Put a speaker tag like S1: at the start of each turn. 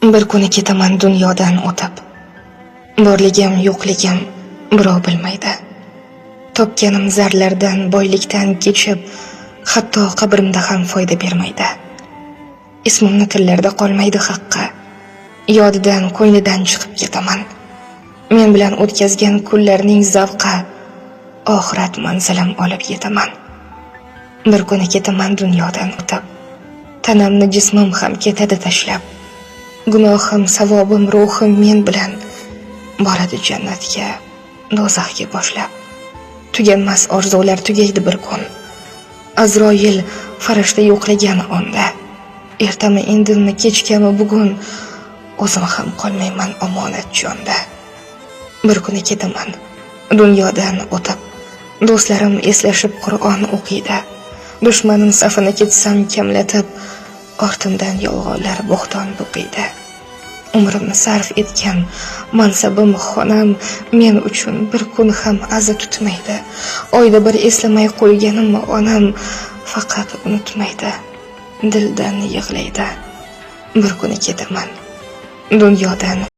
S1: Bir kuni ketaman dunyodan o'tib. Borligim, yo'qligim birov bilmaydi. Topganim zarlardan, boylikdan kechib, hatto qabrimda ham foyda bermaydi. Ismimni tillarda qolmaydi haqqi. Yodidan, ko'nglidan chiqib ketaman. Men bilan o'tkazgan kunlarning zavqi oxirat manzilim olib yetaman. Bir kuni ketaman dunyodan o'tib. Tanamni jismim ham ketadi tashlab. Gunohim, savobim, ruhim men bilan boradi jannatga, do'zaxga boshlab. Tuganmas orzular tugaydi bir kun. Azroil farishta yo'qlagan onda. Ertami, indinmi, kechgami, bugun o'zim ham qolmayman omonat jonda. Bir kuni ketaman dunyodan o'tib. Do'stlarim eslashib Qur'on o'qiydi. Dushmanim safini ketsam kamlatib, ortimdan yolg'onlar bo'xton to'qiydi. Umrimni sarf etgan mansabim, xonam men uchun bir kun ham aza tutmaydi. Oyda bir eslamay qo'yganimni onam faqat unutmaydi. Dildan yig'laydi. Bir kuni ketaman dunyodan.